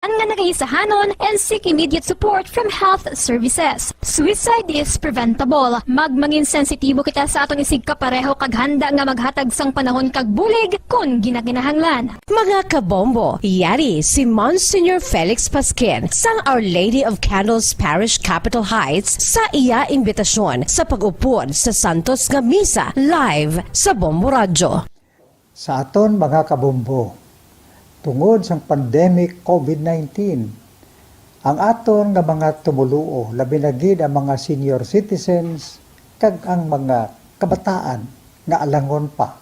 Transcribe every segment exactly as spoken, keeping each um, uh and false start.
Ang nga nagaisahanon and seek immediate support from health services. Suicide is preventable. Magmangin sensitibo kita sa aton isigkapareho kag handa nga maghatag sang panahon kag bulig kon ginakinahanglan. Mga kabombo, yari si Monsignor Felix Pasquin sang Our Lady of Candles Parish, Capitol Heights, sa iya imbitasyon sa pag-upod sa santos nga misa live sa Bombo Radyo. Sa aton mga kabombo, tungod sang pandemic covid nineteen, ang aton nga mga tumoluo, labi na gid ang mga senior citizens kag ang mga kabataan nga alangon pa,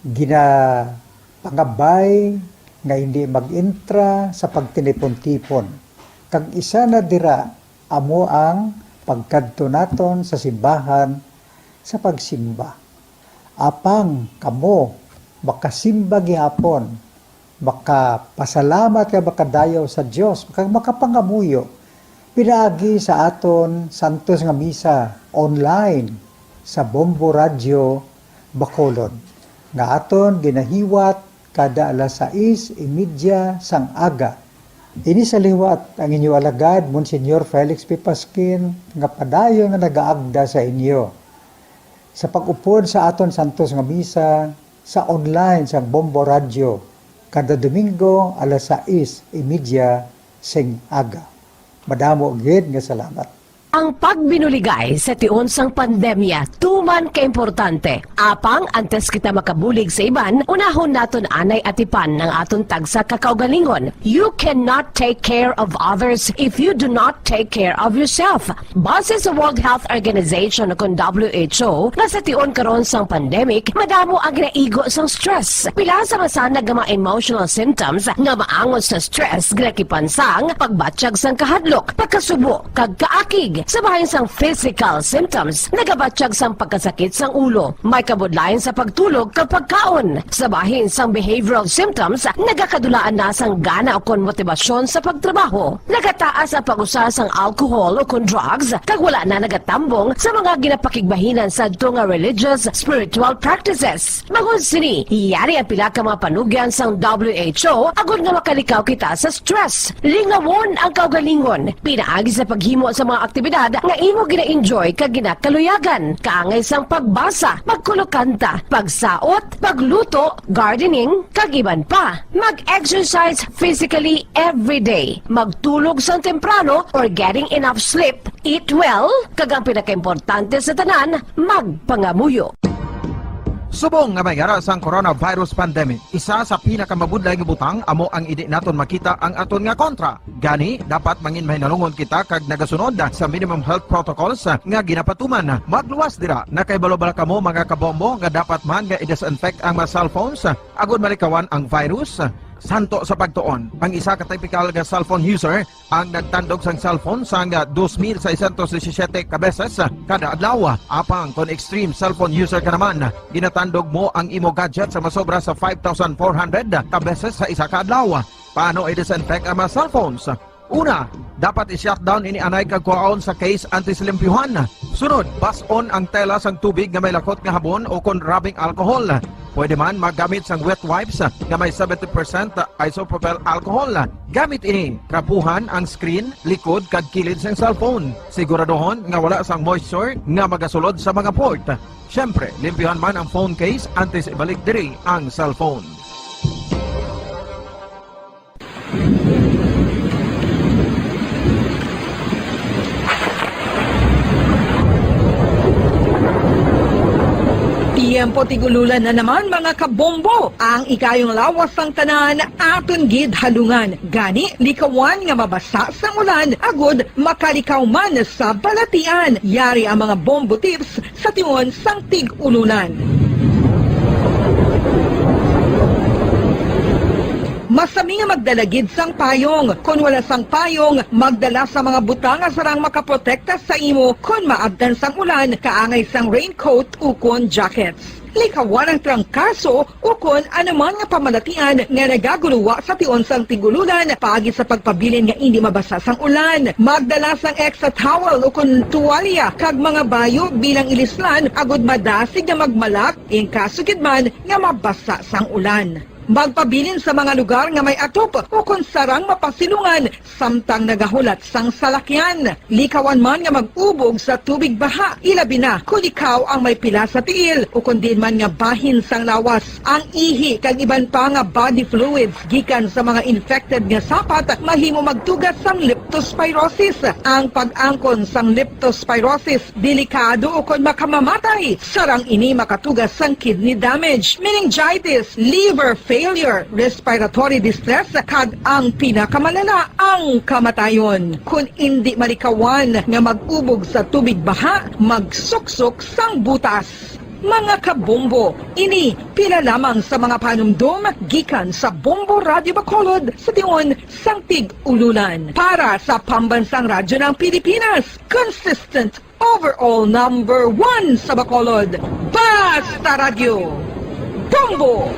ginapangabay nga hindi mag-intra sa pagtinipon-tipon, kag isa na dira amo ang pagkadto naton sa simbahan sa pagsimba. Apang kamo makasimba gihapon, makapasalamat kag makadayaw sa Dios, kag makapangamuyo pinaagi sa aton santos nga misa online sa Bombo Radyo Bacolod, nga aton ginahiwat kada alas sais y media sang aga. Ini sa liwat ang inyo alagad, Monsignor Felix P. Pasquin, nga padayon nga nagaagda sa inyo sa pag-upod sa aton santos nga misa sa online sang Bombo Radyo kada Domingo alas sais y media sing aga. Madamo gid nga salamat. Ang pagbinuligay sa tion sang pandemya tuman ka importante. Apang antes kita makabulig sa iban, unahon naton anay atipan ang aton tagsa ka kaugalingon. You cannot take care of others if you do not take care of yourself. Base sa World Health Organization, kon W H O, nga sa tion karon sang pandemic, madamo ang ginaigo sang stress. Pila sa masanag nga mga emotional symptoms nga maangot sa stress ginakipan sang pagbatyag sang kahadlok, pagkasubo, kag kaakig. Sa bahin sang physical symptoms, nagabatyag sang pagkasakit sang ulo, may kabudlayan sa pagtulog kag pagkaon. Sa bahin sang behavioral symptoms, nagakadulaan na sang gana ukon motibasyon sa pagtrabaho. Nagataas ang pag-usa sang alcohol ukon drugs, kag wala na nagatambong sa mga ginapakigbahinan sadto nga religious, spiritual practices. Bangod sini, yari ang pila ka mga panugyan sang W H O agod nga makalikaw kita sa stress. Lingawon ang kaugalingon pinaagi sa paghimo sa mga aktibidad nga imo gina-enjoy kag ginakaluyagan, kaangay sang pagbasa, pagkulokanta, pagsaot, pagluto, gardening, kag iban pa. Mag-exercise physically every day. Magtulog sang temprano or getting enough sleep. Eat well, kag ang pinakaimportante sa tanan, magpangamuyo. Subong nga may yara sang coronavirus pandemic, isa sa pinakamabudlay nga butang amo ang indi naton makita ang aton nga kontra. Gani, dapat mangin mahinalungon kita kag nagasunod sa minimum health protocols nga ginapatuman. Magluwas dira, nakahibalo bala kamo, mga kabombo, nga dapat man nga i-disinfect ang mga cellphones agod malikawan ang virus? Santo sa pagtuon, ang isa ka typical nga cellphone user ang nagtandog sang cellphone sang dos mil seiscientos disisiete ka beses kada adlaw. Apang kon extreme cellphone user ka naman, ginatandog mo ang imo gadget sa masobra sa five thousand four hundred ka beses sa isa ka adlaw. Paano i-disinfect ang mga cellphones? Una, dapat i-shutdown ini anay kag kuhaon sa case antes limpyuhan. Sunod, bas-on ang tela sang tubig nga may lakot nga habon o kon rubbing alcohol. Pwede man maggamit sang wet wipes nga may seventy percent isopropyl alcohol. Gamit ini, trapuhan ang screen, likod, kag kilid sang cellphone. Siguraduhon nga wala sang moisture nga magasulod sa mga port. Siyempre, limpyuhan man ang phone case antes ibalik diri ang cellphone. Tiyempo tig-ululan na naman, mga kabombo. Ang ikayong lawas sang tanan aton gid halungan. Gani, likawan nga mabasa sang ulan agud makalikaw man sa balatian. Yari ang mga bombo tips sa tion sang tig-ululan. Masami nga magdala gid sang payong. Kon wala sang payong, magdala sa mga butang nga sarang makaprotekta sa imo kon maabtan sang ulan, kaangay sang raincoat ukon jackets. Likawan ang trangkaso ukon anuman nga pamalatian nga nagaguluwa sa tion sang tig-ululan paagi sa pagpabilin nga indi mabasa sang ulan. Magdala sang extra towel ukon tuwalya kag mga bayo bilang ilislan agud madasig nga magmalak in kaso gid man nga mabasa sang ulan. Magpabilin sa mga lugar nga may atop ukon sarang mapasilungan samtang nagahulat sang salakyan. Likawan man nga mag-ubog sa tubig baha, ilabi na kon ikaw ang may pila sa tiil ukon diin man nga bahin sang lawas. Ang ihi kag iban pa nga body fluids gikan sa mga infected nga sapat mahimo magtuga sang leptospirosis. Ang pag-angkon sang leptospirosis delikado ukon makamamatay. Sarang ini makatuga sang kidney damage, meningitis, liver failure, respiratory distress, kag ang pinakamalala, ang kamatayon. Kon indi malikawan nga mag-ubog sa tubig baha, magsuksok sang butas. Mga kabombo, ini pila lamang sa mga panumdom gikan sa Bombo Radyo Bacolod sa tion sang Tig-Ululan. Para sa Pambansang Radyo ng Pilipinas, consistent overall number one sa Bacolod. Basta Radyo, Bombo!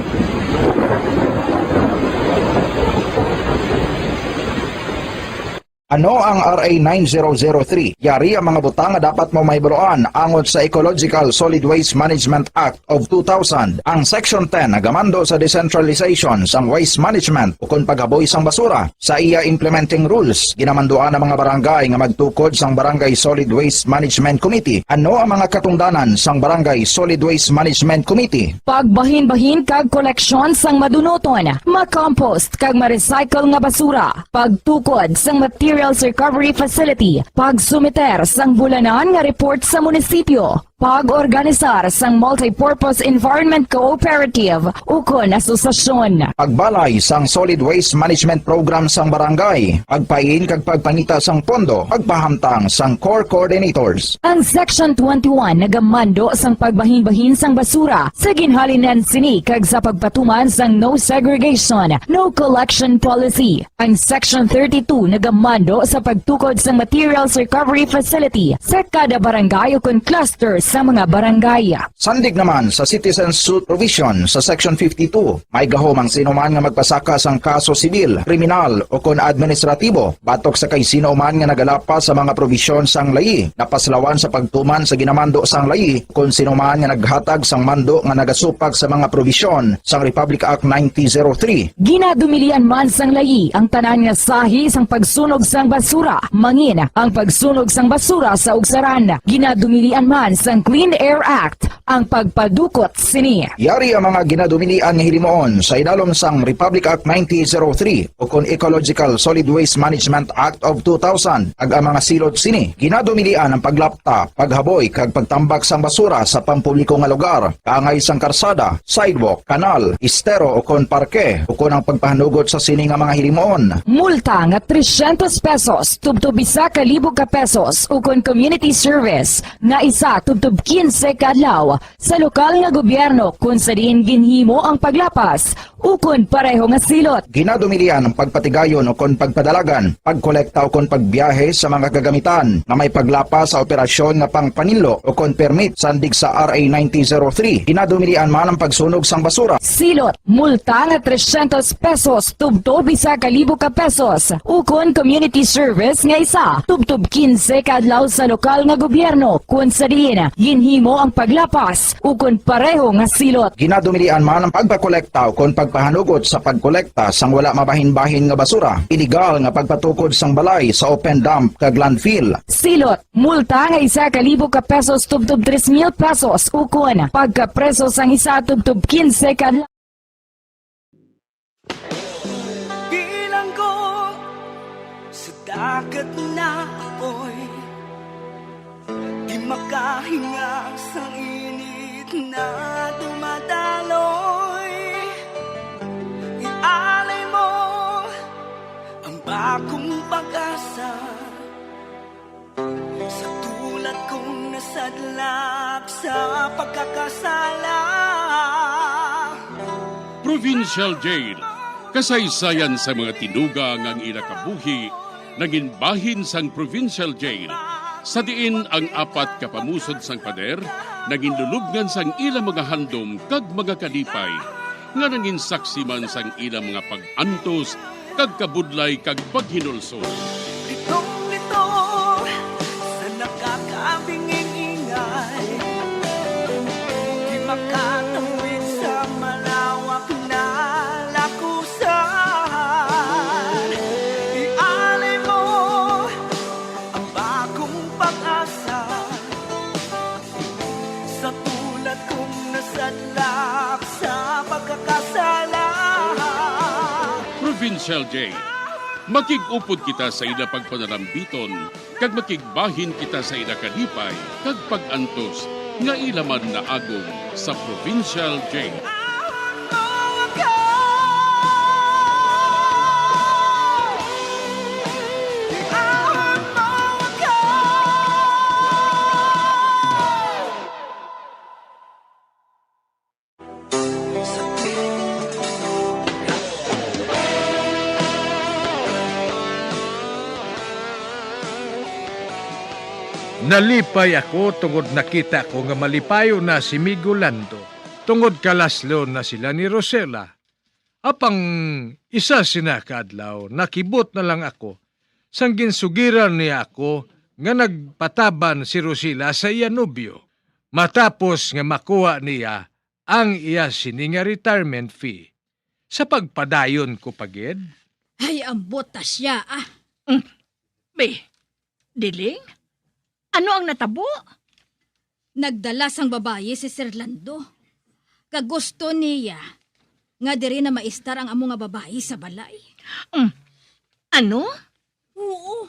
Ano ang R A nine zero zero three? Yari ang mga butang nga dapat mo mahibaluan angot sa Ecological Solid Waste Management Act of two thousand. Ang Section ten nagamando sa decentralization sang waste management ukon paghaboy sang basura. Sa iya implementing rules, ginamanduan ang mga barangay nga magtukod sang Barangay Solid Waste Management Committee. Ano ang mga katungdanan sang Barangay Solid Waste Management Committee? Pagbahinbahin kag koleksyon sang madunuton, ma-compost kag ma-recycle nga basura, pagtukod sang materials recovery facility, pagsumiter sang bulanan nga report sa munisipyo, pag-organisar sang multipurpose environment cooperative ukon asosasyon. Pagbalay sang solid waste management program sang barangay, pagpain kag pagpangita sang pondo, pagpahamtang sang core coordinators. Ang Section twenty-one nagamando sang pagbahinbahin sang basura sa ginhalinan sini kag sa pagpatuman sang no segregation, no collection policy. Ang Section thirty-two nagamando sa pagtukod sang materials recovery facility sa kada barangay ukon cluster sa mga barangay. Sandig naman sa citizen suit provision sa Section fifty-two, may gahom ang sino man nga magpasaka sang kaso sibil, kriminal, ukon administratibo batok sa kay sino man nga nagalapas sa mga probisyon sang layi, napaslawan sa pagtuman sa ginamando sang layi, kon sino man nga naghatag sang mando nga nagasupak sa mga probisyon sang Republic Act nineteen oh three. Ginadumilian man sang layi ang tanan nga sahi sang pagsunog sang basura, mangin ang pagsunog sang basura sa ugsaran. Ginadumilian man sang Clean Air Act ang pagpadukot sini. Yari ang mga ginadumilian nga hilimuon sa idalom sang Republic Act nineteen oh three ukon Ecological Solid Waste Management Act of two thousand, kag ang mga silot sini. Ginadumilian ang paglapta, paghaboy, kag pagtambak sang basura sa pampubliko nga lugar, kaangay sang karsada, sidewalk, kanal, estero, ukon parke, ukon ang pagpahanugot sa sini nga mga hilimuon. Multa nga trescientos pesos tubtob isa ka libo ka pesos, ukon community service nga isa tubtob quince ka adlaw sa lokal nga gobyerno kon sa diin ginhimo ang paglapas ukon pareho nga silot. Ginadumilian ang pagpatigayon ukon pagpadalagan, pagkolekta ukon pagbiyahe sa mga kagamitan nga may paglapas sa operasyon nga pangpaninlo ukon permit sandig sa R A nineteen oh three. Ginadumilian man ang pagsunog sang basura. Silot, multa nga trescientos pesos tubtob isa ka libo ka pesos, ukon community service nga isa tubtob quince ka adlaw sa lokal nga gobyerno kon sa diin ginhimo ang paglapas ukon pareho nga silot. Ginadumilian man ang pagpakolekta ukon pagpahanugot sa pagkolekta sang wala mabahin-bahin nga basura, iligal nga pagpatukod sang balay sa open dump kag landfill. Silot, multa nga isa ka libo ka pesos tubtob tres mil pesos, ukon pagkapreso sang isa tubtob quince ka Bilanggo sa dagat na apoy, di makahinga sa init na dumadaloy. Ialay mo ang bagong pag-asa sa tulad kong nasadlak sa pagkakasala. Provincial Jail, kasaysayan sa mga tinuga nga ang ila kabuhi nangin bahin sang Provincial Jail, sa diin ang apat ka pamusod sang pader nangin lulubngan sang ila mga handom kag mga kalipay, nga nangin saksi man sang ila mga pag-antos kag kabudlay kag paghinulsol. Litong-lito sa nakakabinging ingay, di makatawid sa malawak na Shell J. Makig-upod kita sa ila pagpanalambiton, kag makigbahin kita sa ila kalipay kag pag-antos nga ila man naagom sa Provincial J. Nalipay ako tungod nakita ko nga malipayon na si Migo Lando, tungod kalaslon na sila ni Rosella. Apang isa sina ka adlaw, nakibot na lang ako sang ginsugiran niya ako nga nagpataban si Rosella sa iya nobyo, matapos nga makuha niya ang iya sini nga retirement fee. Sa pagpadayon ko pa gid. Ay, ambot ta siya, ah. Mm. Be, Diling? Ano ang natabo? Nagdala sang babayi si Sir Lando. Kag gusto niya nga diri na maistar ang amo nga babayi sa balay. Mm. Ano? Oo.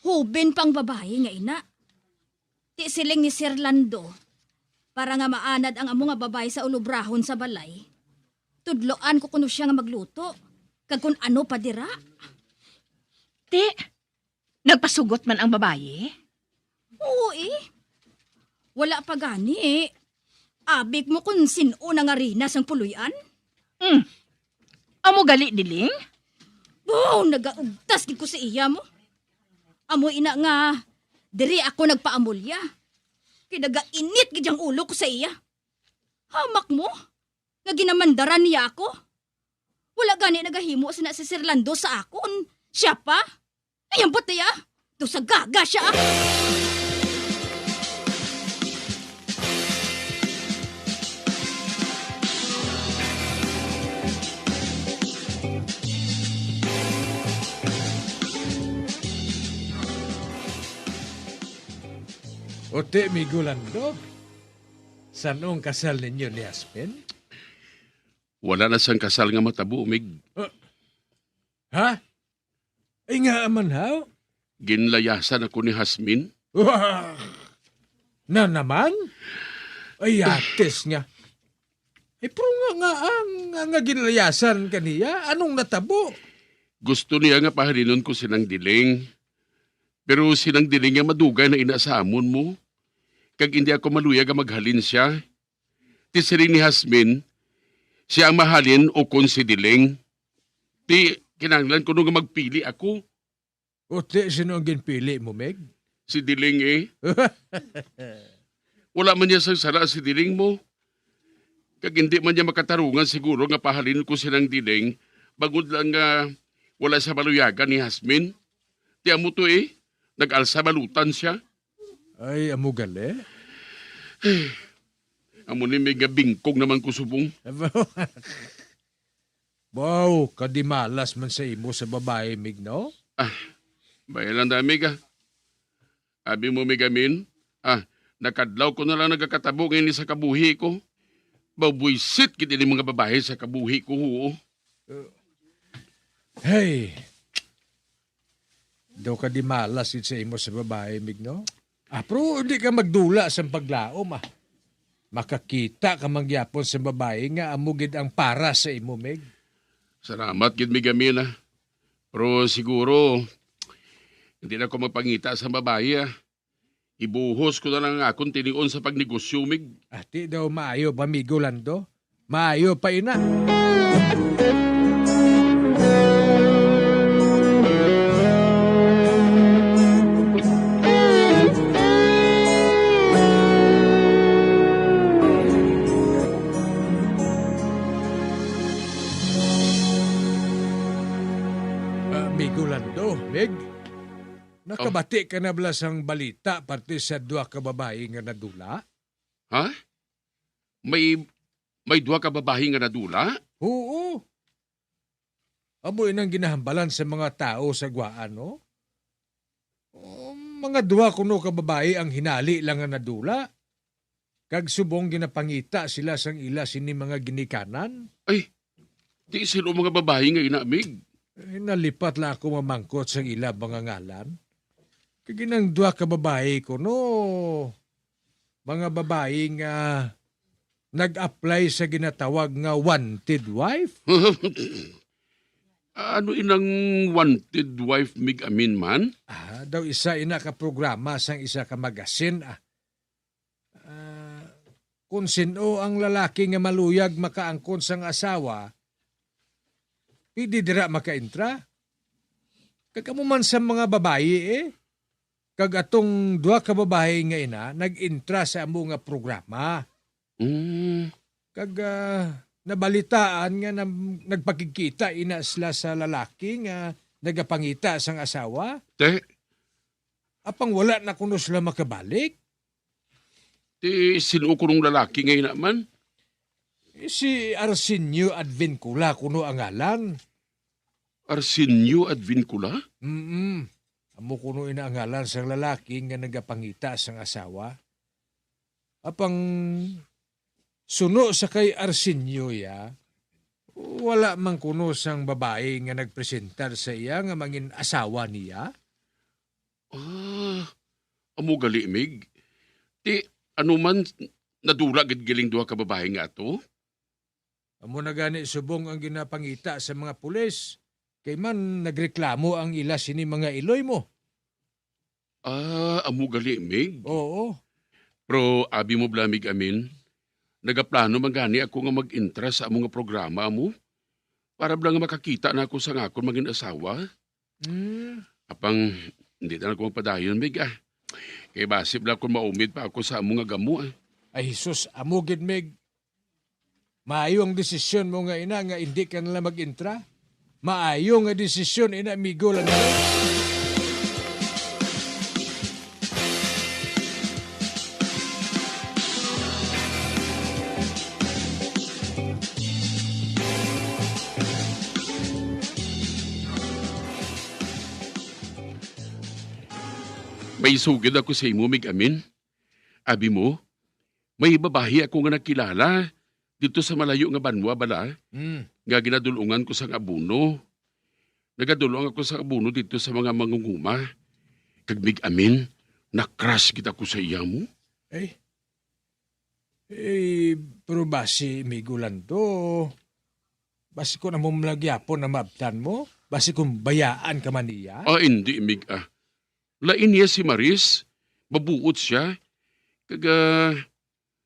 Hoben pa ang babayi nga ina. Ti siling ni Sir Lando, para nga maanad ang amo nga babayi sa ulubrahon sa balay, tudloan ko kuno sia nga magluto, kag kun ano pa dira. Ti, nagpasugot man ang babayi? Oo, eh. Wala pa gani, eh. Abik mo kun sin-o na nga rina sang puloy-an? Hmm. Amo gali, Diling? Wow, nagaugtas gid ko sa iya mo. Amo ina nga, diri ako nagpaamulya. Kay nagainit gid ang ulo ko sa iya. Hamak mo, nga ginamandaran niya ako. Wala gani nagahimo sina si Sir Lando sa akon. Siya pa? Ay, ang patay, ah! Daw sa gaga siya, ah! Uti, Migo Lando, san-o ang kasal ninyo ni Aspen? Wala na sang kasal nga matabo, Mig. Ah, ha? Ay, nga man, haw? Ginlayasan ako ni Hasmin. Wah! Na naman? Ay, atis nga. Eh, pero nga nga ang nga, nga ginlayasan kaniya, anong natabo? Gusto niya nga pahalinon ko sinang Diling. Pero sinang Diling nga madugay na ina sa amon mo. Kag hindi ako maluyag nga maghalin siya. Ti siling ni Hasmin, siya ang mahalin ukon si Diling. Ti kinahanglan kuno nga magpili ako. O ti, sino ang ginpili mo, Meg? Si Diling eh. Wala man niya sang sala si Diling mo. Kag hindi man niya makatarungan siguro nga pahalin ko silang Diling bangod lang nga wala siya maluyagan ni Hasmin. Ti amo to eh, nag-alsa balutan siya. Ay, amo gali? Amo ni Mig nga bingkong naman ko subong. Wow, kadimalas man sa imo sa babayi, Mig, no? Ah, baya lang da, Mig, ah. Abi mo, Mig Amin, ah, nakadlaw ko na lang nagakatabo ngayon sa kabuhi ko. Baw buwisit gid ini mga babayi sa kabuhi ko, huo. Hey, Daw ka di malas gid sa imo sa babayi, Mig, no? Ah, pero di ka magdula sa paglaom, ah. Makakita ka man gyapon sa babayi nga amo gid ang para sa imo, Mig. Salamat gid, Mig Amin, ah. Pero siguro, hindi na ko magpangita sa babayi, ah. Ibuhos ko na lang ang akon tinion sa pagnegosyo, Mig. Ah, ti daw maayo pa, Migo Lando. Maayo pa ina. Ah, Migo Lando, Mig, nakabati ka na bala sang balita parte sa duha ka babayi nga nadula? Ha? May, may duha ka babayi nga nadula? Oo. Amo inang ginahambalan sa mga tawo sa Guaan, no? Um, mga duha kuno ka babayi ang hinali lang nga nadula. Kag subong ginapangita sila sang ila sini mga ginikanan. Ay, Ti sino mga babayi nga ina, Mig? Eh, nalipat lang ako mamangkot sa ila mga ngalan. Kag inang duha ka babayi kuno, mga babayi nga nag-apply sa ginatawag nga wanted wife. Ano inang wanted wife, Mig Amin man? Ah, daw isa ina ka programa sang isa ka magasin, ah. Ah, kung sin-o ang lalaki nga maluyag makaangkon sang asawa, pwede dira makaentra. Kag amo man sa mga babayi, eh. Kag atong duha ka babayi nga ina nag-entra sa amo nga programa. Mm. Kag, ah, nabalitaan nga nam-, nagpakigkita ina sila sa lalaki nga nagapangita sang asawa. Te? Apang wala na kuno sila makabalik. Ti sino kunong lalaki nga ina man? Eh, si Arsenio Advincula kuno ang ngalan. Arsenio Advincula? Mm. Amo kuno ina ang ngalan sang lalaki nga nagapangita sang asawa. Apang suno sa kay Arsenio ya, wala man kuno sang babayi nga nagpresentar sa iya nga mangin asawa niya. Ah, amo gali, Mig. Ti, ano man, nadula gid giling duha ka babayi nga ato? Amo na gani subong ang ginapangita sa mga pulis, kay man nagreklamo ang ila sini mga iloy mo. Ah, amo gali, Mig? Oo. Pero abi mo bala, Mig Amin, nagaplano man gani ako nga mag-entra sa amo nga programa mo, para bala nga makakita na ako sa akon mangin asawa. Hmm. Apang, hindi na ako magpadayon, Mig, ah. Kay basi bala kung maumid pa ako sa amo nga gamo, ah. Ay, Jesus, amo gid, Mig. Maayo ang desisyon mo nga ina nga indi ka na lang mag-entra. Maayo nga desisyon ina, amigo lang. May sugid ako sa imo, Mig Amin. Abi mo, may babayi ako nga nakilala didto sa malayo nga banwa bala, Mm. nga ginadul-ungan ko sang abono. Nagadul-ong ako sang abono didto sa mga mangunguma. Kag, Mig Amin, na-crush gid ako sa iya mo. Ay. Eh, pero basi, Mig Orlando, basi kung amo man lang gyapon ang maabtan mo, basi kung bayaan ka man niya? Ah, hindi, Mig, ah. Lain niya si Maris, mabuot siya. Kag, ah,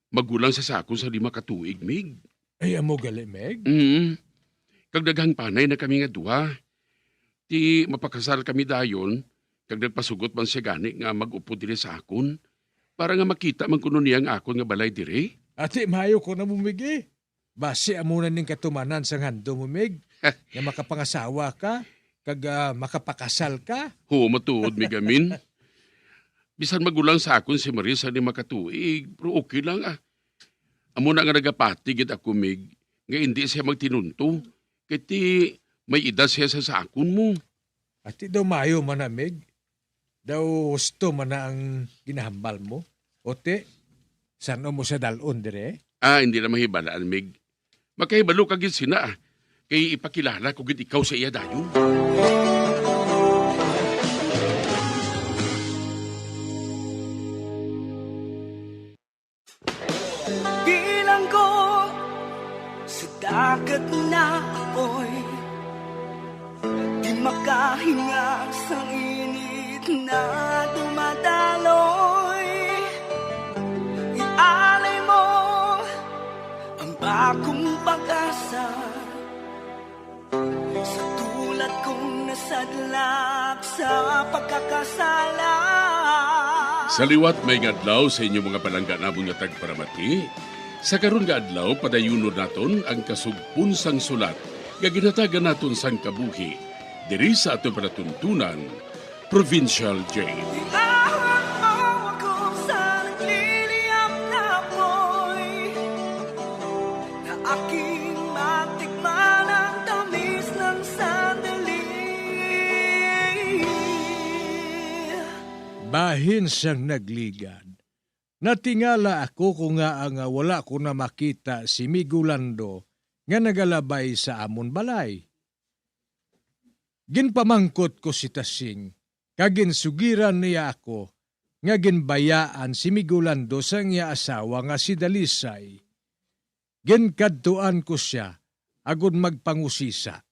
magulang sa sakon sa lima ka tuig, Mig. Ay, amo gali, Mig? Mm. Kag daghang panay na kami nga duha. Ti mapakasal kami dayon, kag nagpasugot man siya gani nga mag-upod diri sa akon, para nga makita man kuno niya ang akon nga balay diri. Ati, maayo ko na mo, Mig, eh. Basi amo na ning katumanan sang handom mo, Mig, nga makapangasawa ka, kag, ah, makapakasal ka. Huo, matuod, Mig Amin. Bisan magulang sa akon si Maris sa lima ka tuig, pero okay lang, ah. Amo na nga nagapati gid ako, Mig, nga indi siya magtinunto, kay ti may edad siya sa, sa akon mo. Ati daw maayo man na, Mig. Daw husto man na ang ginahambal mo. O ti, san-o mo sa dal-on dire? Ah, hindi na mahibalaan, Mig. Makahibalo ka gid sina, ah. Kay ipakilala ko gid ikaw sa iya dayon. Bilanggo sa dagat na apoy, di makahinga sa init na dumadaloy. Ialay mo ang bagong pag-asa sa tulad kong nasadlak sa pagkakasala. Sa liwat, maayong adlaw sa inyo mga palangga namon nga tagparamati. Sa karon nga adlaw, padayunon naton ang kasugpon sang sulat nga ginhatagan naton sang kabuhi diri sa aton palatuntunan, Provincial J. Iawat mo ako sa nagliliyab na apoy, na aking matikman ang tamis ng sandali. Bahin sang nagligad. Natingala ako ko nga nga wala ko na makita si Migulando nga nagalabay sa amon balay. Ginpamangkot ko si Tasing, kag ginsugiran niya ako nga ginbayaan si Migulando sang iya asawa nga si Dalisay. Ginkadtuan ko sia agod magpangusisa,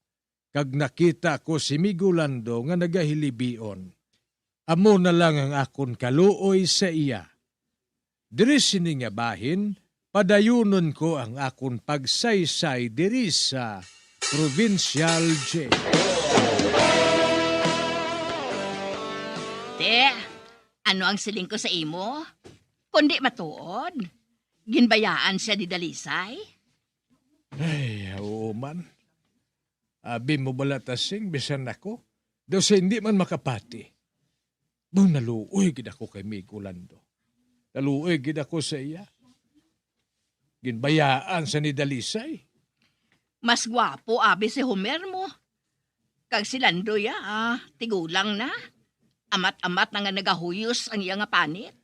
kag nakita ko si Migulando nga nagahilibion. Amo na lang ang akon kaluoy sa iya. Diri sini nga bahin, padayunon ko ang akon pagsaysay diri sa Provincial Jail. Te, ano ang siling ko sa imo? Kundi matuod, ginbayaan siya ni Dalisay? Ay, oo man. Abi mo bala, Tasing, bisan ako, daw sa hindi man makapati. Daw naluoy gid ako kay Mig Orlando. Naluoy gid ako sa iya. Ginbayaan sa ni Dalisay. Mas gwapo, abi, si Homer mo. Kag si Landoy, ah, tigulang na. Amat-amat na nga nagahuyos ang iya nga panit.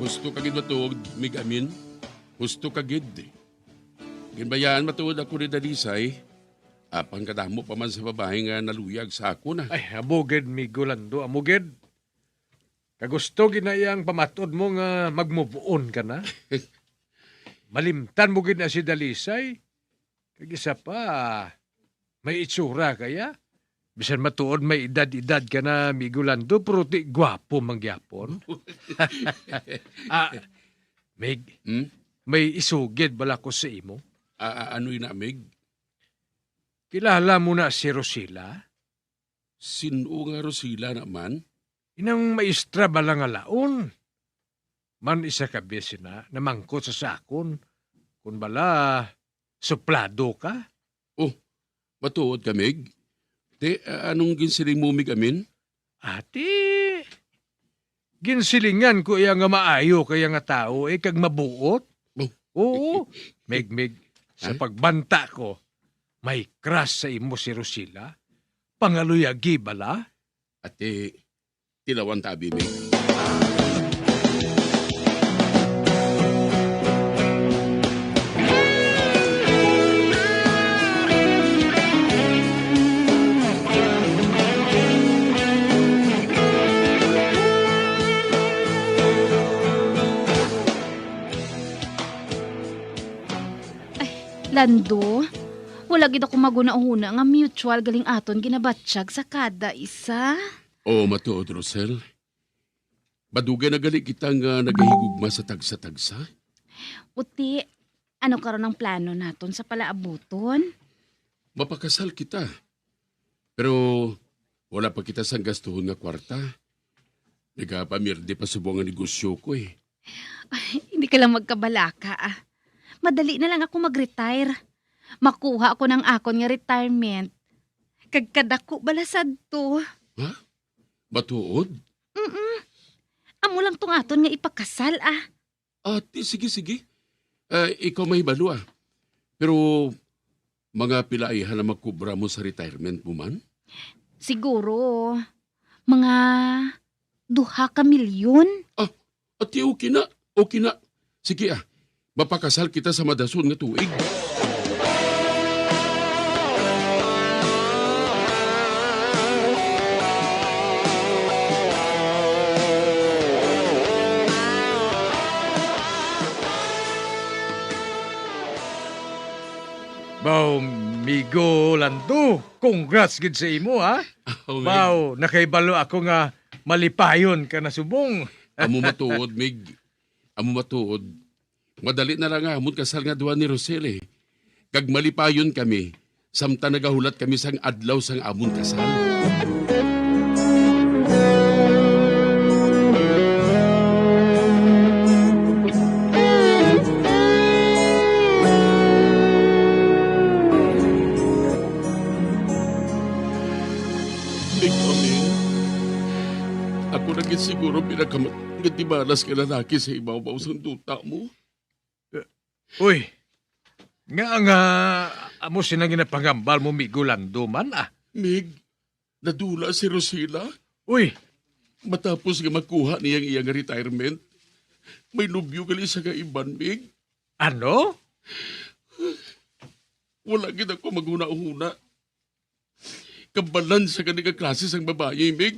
Husto ka gid matuod, Mig Amin. Husto ka gid. Ginbayaan matuod ako ni Dalisay, apang kadamo pa man sa babayi nga naluyag sa akon, ah. Ay, amo gid, Mig Orlando, amo gid. Kagusto gid na iyang pamatud mo nga mag-move on ka na. Malimtan mo gid na si Dalisay. Kag isa pa, may itsura ka ya. Bisan matuod may edad-edad ka na, Mig Orlando, pero ti gwapo man gyapon. Ah, Mig, Hmm? may isugid bala ko sa imo. Ah, ah, ano ina, Mig? Kilala mo na si Rosila? Sin-o nga Rosila naman? Inang maestra bala nga laon. Man isa ka beses na namangkot sa sakon, kun bala suplado ka. Oh, matuod ka, Mig? Te, a-, anong ginsiling mo, Mig Amin? Ati, ginsilingan ko iya nga maayo kaya nga tao, eh, kag mabuot. Oh. Oo, Mig, Mig, sa Ha? pagbanta ko, may crush sa imo si Rosila. Pangaluyagi bala? Ati, tilawan ta, abi, Mig. Ay, Lando, wala gid ako maghunahuna nga mutual galing aton ginabatyag sa kada isa. Oo, matuod, Rosel. Madugay na gali kita nga nagahigugma sa tagsa-tagsa. Uti, ano karon ang plano naton sa palaabuton? Mapakasal kita. Pero wala pa kita sang gastuhon nga kwarta. Nagapamierde pa subong ang negosyo ko, eh. Ay, hindi ka lang magkabalaka, ah. Madali na lang ako mag-retire. Makuha ko ng akon nga retirement. Kag kadako bala sadto. Ha? Matuod? Mm-mm. Amo lang tong aton nga ipakasal, ah. Ate, sige, sige. Ah, ikaw mahibalo, ah. Pero mga pila ayhan ang makubra mo sa retirement mo man? Siguro, mga duha ka milyon. Ah, ate, okay na. Okay na. Sige, ah. Mapakasal kita sa madason nga tuig. Baw, Migo Lando, congrats gid sa imo, ha? Oh, Migo. Baw, nakahibalo ako nga malipayon ka na subong. Amo matuod, Mig. Amo matuod. Madali na lang ang amon kasal nga duha ni Rosel, eh. Kag malipayon kami, samtang nagahulat kami sang adlaw sang amon kasal. Ikaw, Ming. Pero pinakamat nga tibalas nga lalaki sa ibabaw sang duta mo. Uy, nga nga amo sina ginapangambal mo, Migo Lando man, ah. Mig, nadula si Rosila. Uy, matapos nga makuha niya ang iyang retirement, may nobyo gali siya nga iban, Mig. Ano? Wala gid ako maghunahuna. Kabalan sa gani nga klase sang babayi, Mig.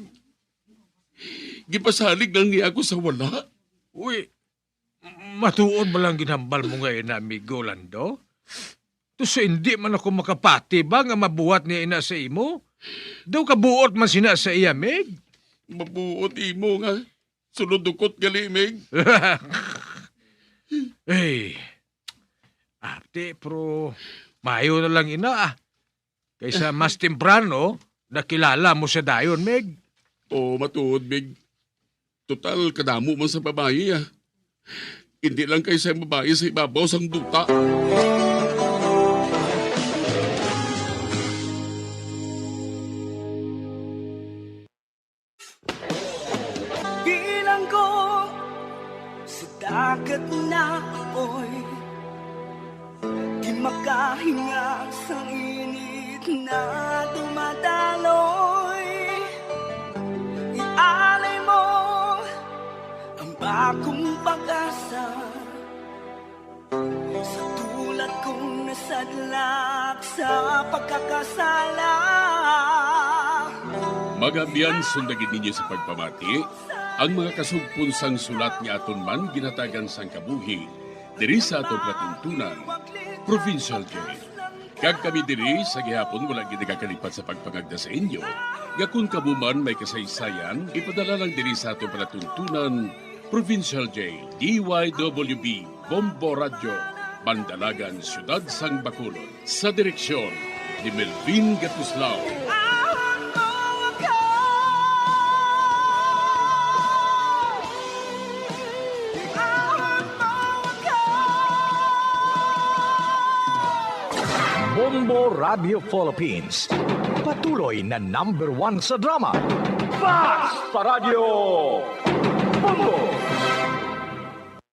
Gipasalig lang niya ako sa wala. Uy, matuod ba lang ginhambal mo nga ina, Migo Lando? Tuso hindi man ako makapati ba nga mabuhat niya ina sa imo? Daw kabuot man sina sa iya, Mig. Mabuot imo nga sulod dukot gali, Mig. Ay, ate, pero maayo na lang ina, ah. Kaysa mas temprano, nakilala mo sa dayon, Mig. Oo, matuod, Mig. Total, kadamo man sa babayi, ah. Hindi lang kay sa babayi sa ibabaw sang duta. Bilanggo sa dagat na apoy, di makahinga sa init na dumadaloy. Ialay mo ang bagong pag-asa sa tulad kong nasadlak sa pagkakasala. Mga abyan, sundagin ninyo sa pagpamati ang mga kasugpon sang sulat nga aton man ginhatagan sang kabuhi diri sa aton palatuntunan, Provincial Jail. Kag kami diri sa gihapon wala gid nagakalipat sa pagpangagda sa inyo nga kon kamo man may kasaysayan, ipadala lang diri sa aton palatuntunan, Provincial Jail, D Y W B, Bombo Radyo, Bandalagan, Siyudad sang Bacolod, sa direksyon ni Melvin Gatuslao. Bombo Radio Philippines, patuloy na number one sa drama. Fast pa Radyo! Bombo!